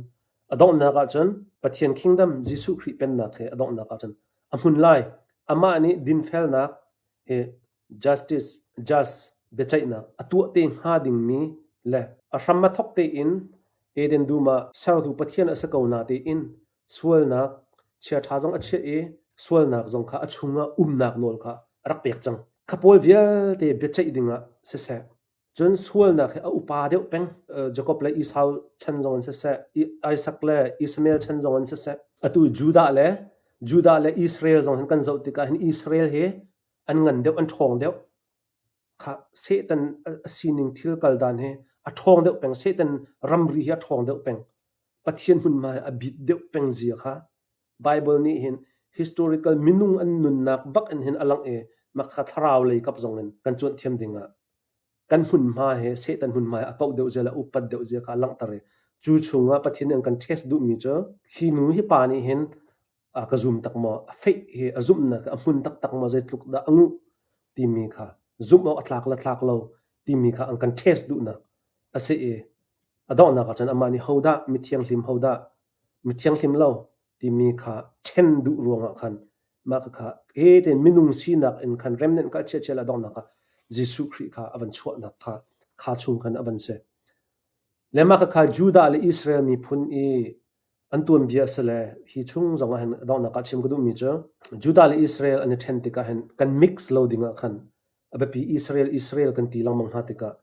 a donghnak ah cun Pathian kingdom Jesuh Khrih pennak he a donghnak ah cun a hmun lai. Amah nih dinfelnak he justice, just biaceihnak a tuah te hnga dingmi le a hram a thawk tein Eden dum ah sertu Pathian a si ko na tein sualnak chiaṭha zong a chiah i sualnak zong kha a chungah umnak nawl kha a rak pek cang. Kha pawl vialte biaceih dingah siseh. Cun sualnak hi a upa deuh peng. Jakob le Esau chan zong in siseh, Isaac le Ishmael chan zong in siseh, atu Judah le Judah le Israel zong hin kan zoh tikah hin Israel hi an ngan deuh, an ṭhawng deuh. Kha Satan a sining thil kal dan hi a ṭhawng deuh peng. Satan ramri hi a ṭhawng deuh peng. Pathian hmunhma hi a bit deuh peng zia kha Bible nih hin historical minung an nunnak bak in hin a langh i makha thlarau lei kap zong in kan cuanh thiam ding ah kan hmunhma he Satan hmunhma he a kauh deuh zia le a upat deuh zia kha a langhter i cu chungah Pathian nih an kan test duhmi cu hi nu hi pa nih hin a ka zum tak maw a faith hi a zumhnak a hmun taktak maw zeitluk dah a nguh timi kha zumh awk a tlak le tlak lo timi kha an kan test duhnak a si i a donghnak ah cun amah nih hodah mithianghlim hodah mithianghlim lo timi kha ṭhen duh ruangah khan mah kha he tein minung sinak in khan remnanh kha a chiah chiah le a donghnak ah Jesuh Khrih kha a van chuahnak kha kha chung khan a van si. Le mah kha Judah le Israel miphun i an tuanbia a si le hi chung zong ah hin a donghnak ah chim ka duhmi cu Judah le Israel an i ṭhen tikah hin kan mix lo ding ah khan a biapi Israel Israel kan ti lengmang hna tikah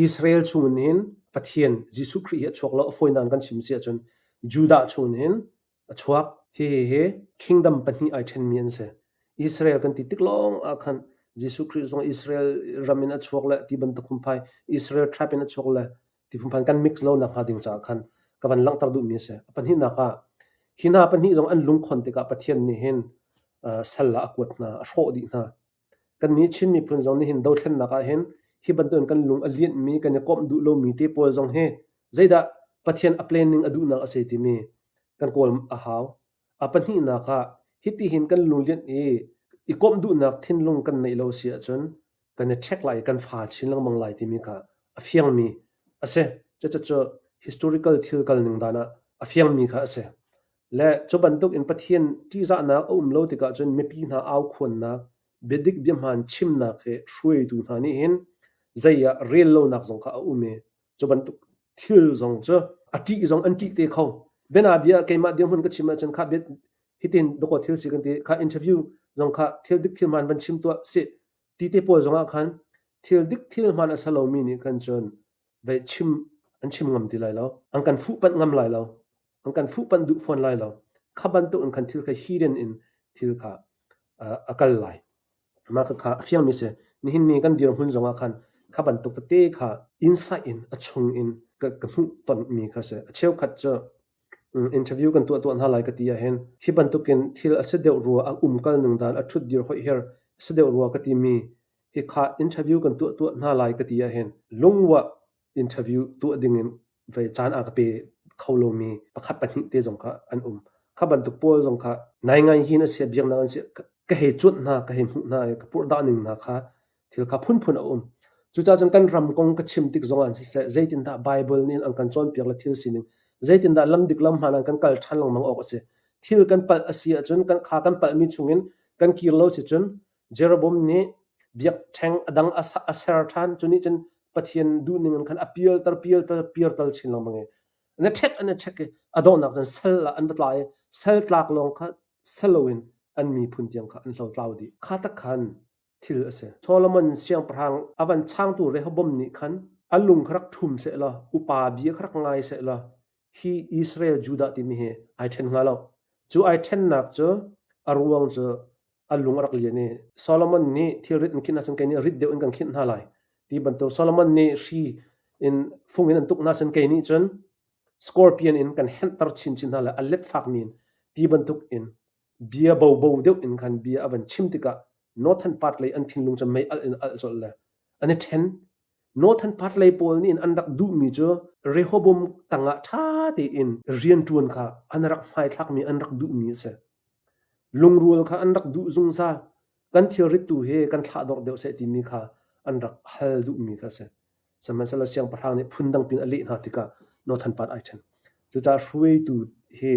Israel chungin hin Pathian Jesuh Khrih hi a chuak lo a fawinak in kan chim si ahcun Judah chungin hin a chuak. Hihi hi kingdom pahnih ai ṭhenmi an si. Israel kan ti tik lawng ah khan Jesuh Khrih zong Israel ram in a chuak le ti bantuk phunphai Israel tribe in a chuak le ti phunphai kan mix lo nak hnga ding caah khan ka van langhter duhmi a si. A pahnihnak ah hi hna pahnih zong an lungkhon tikah Pathian nih hin sal ah a kuat hna, a hrawh dih hna. Kannih Chin miphun zong nihin dothlennak ahhin hi bantukin kan lung a lianhmi, kan i komh duh lomi te pawl zong hi zeidah Pathian a planning a duhnak a si timi kan kawl a hau. A pahnihnak ah hitihin kan lunglianh i i komh duhnak thinlung kan neih lo si ahcun kan i ṭhek lai i kan fa chin lengmang lai timi kha a fiangmi a si. Cucu historical thil kalning dan ah a fiangmi kha a si. Le cu bantuk in Pathian ṭihzahnak a um lo tikah cun mipi hna aukhuannak, biadik biahmaan chimnak he hruaitu hna nih hin zei ah rel lonak zong kha a um i cu bantuk thil zong cu a ṭih zong an ṭih te kho. Bianabia keimah dirhmun ka chim ahcun kha bia hitin dawkaw thil si kan ti kha interview zong kha thil dik thil hmaan van chim tuah sih ti te pawl zong ah khan thil dik thil hmaan a si lomi nih khan cun vei chim an chim ngam ti lai lo an kan fuhpanh ngam lai lo an kan fuhpanh duh fawn lai lo. Kha bantuk in khan thil kha hidden in thil kha a kal lai. Mah kha a fiangmi si. Nihin ni kan dirhmun zongah khan kha bantuk tete kha insight in a chung in ka, ka hmuh tonmi kha si. A cheukhat cu interview kan tuah tuah hna lai ka ti ahhin hi bantukin thil a si deuh rua a um kal ning dan a ṭhut dir hoih her a si deuh rua ka timi hi kha interview kan tuah tuah hna lai ka ti ahhin lungwah interview tuah dingin vei caan a ka pe kho lomi pakhat pahnih te zong kha an um. Kha bantuk pawl zong kha nai ngai hin a sia biaknak an si ka hei cuanh hna ka hei hmuh hna i ka purhdah ning hna kha thil kha phunphun a um. Cucaah cun kan ram kong ka chim tik zong ah siseh zeitindah Bible nih an kan cawnpiak le thil sining zeitindah lam dik lam hmaan ah kan kal ṭhan lengmang awk a si. Thil kan palh a si ahcun kan kha kan palhmi chungin kan kir lo si cun Jeroboam nih biakṭheng a dang a ser ṭhan. Cu nih cun Pathian duhning in khan a pialter pialter piarter chin lengmang i an i ṭhek an i ṭhek i a donghnak cun sal ah an va tla i sal tlak lawng kha si loin an miphun tiang kha an hlotlau dih. Kha tak khan thil a si. Solomon siangpahrang a van changtu Rehoboam nih khan a lung kha rak ṭhum sehlaw upa bia kha rak ngai sehlaw hi Israel Judah timi hi ai ṭhen hnga lo. Cu ai ṭhennak cu a ruang cu a lung a rak lian i Solomon nih thilrit in khinh ahcun kei nih rit deuh in kan khinh hna lai ti bantuk Solomon nih hri in fung in an tuk hna ahcun kei nih cun scorpion in kan henhter chinchin hna lai a let fakmi in ti bantuk in bia bobo deuh in khan bia a van chim tikah Northern part lei an thinlung cu mei alh in alh colh le an i ṭhen Northern part lei pawl nih an rak duhmi cu Rehoboam tangah ṭha tein rianṭuan kha an rak hmaithlakmi an rak duhmi a si. Lungrual kha an rak duh zungzal. Kan thilrit tu hi kan thlahdorh deuh seh timi kha an rak hal duhmi kha a si. Sihmanhsehlaw siangpahrang nih phundang pin a leh hna tikah Northern part ai ṭhen. Cucaah hruaitu hi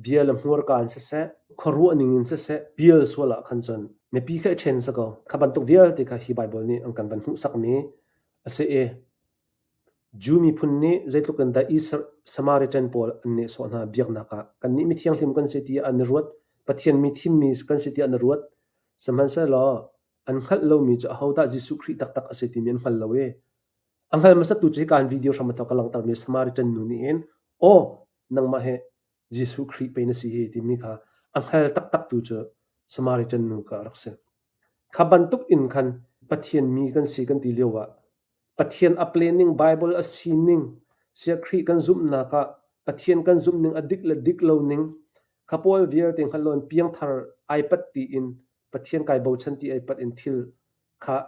bia le hmurka in siseh, khuaruah ning in siseh, pial sual ah khan cun mipi kha i ṭhen si ko. Kha bantuk vialte kha hi Baibal nih an kan van hmuhsakmi a si i Jew miphun nih zeitluk in dah Samaritan pawl an nehsawh hna biaknak ah kannih mithianghlim kan si tiah an i ruat, Pathian mi thimmi kan si tiah an i ruat. Sihmanhsehlaw an hngalh lomi cu ahodah Jesuh Khrih taktak a si timi an hngal lo i. A hngal hmasattu cu hika hin video hram a thawk ka langhtermi Samaritan nu nih hin aw nangmah hi Jesuh Khrih pei na si hi timi kha a hngal taktaktu cu Samaritan nu kha a rak si. Kha bantuk in khan Pathian mi kan si kan ti lio ah Pathian a planning Bible a sining sia Khrih kan zumhnak ah Pathian kan zumhning a dik le dik lo ning kha pawl vialte hngalh loin piangthar ai pat tiin Pathian kai bochan ti ai pat in thil kha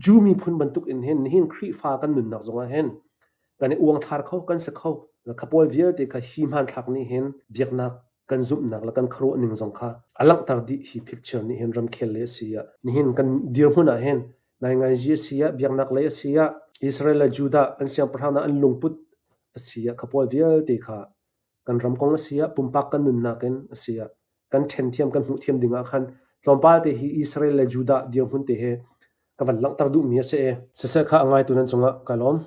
Jew miphun bantuk in hin nihin Khrihfa kan nunnak zongah hin kan i uangthlar kho kan si kho. Kha pawl vialte kha hi hmanthlak nih hin biaknak kan zumhnak le kan khuaruah ning zong kha a langhter dih hi picture nih hin ramkhel lei a si ah nihin kan dirhmun ah hin nainganzi a si ah biaknak lei a si ah Israel le Judah an siangpahrang hna an lungput a si ah kha pawl vialte kha kan ram kong a si ah pumpak kan nunnak in a si ah kan ṭhen thiam kan hmuh thiam ding ah khan tlawmpal te hi Israel le Judah dirhmun te he ka van langhter duhmi a si i siseh kha a ngaitu nan cungah ka lawm.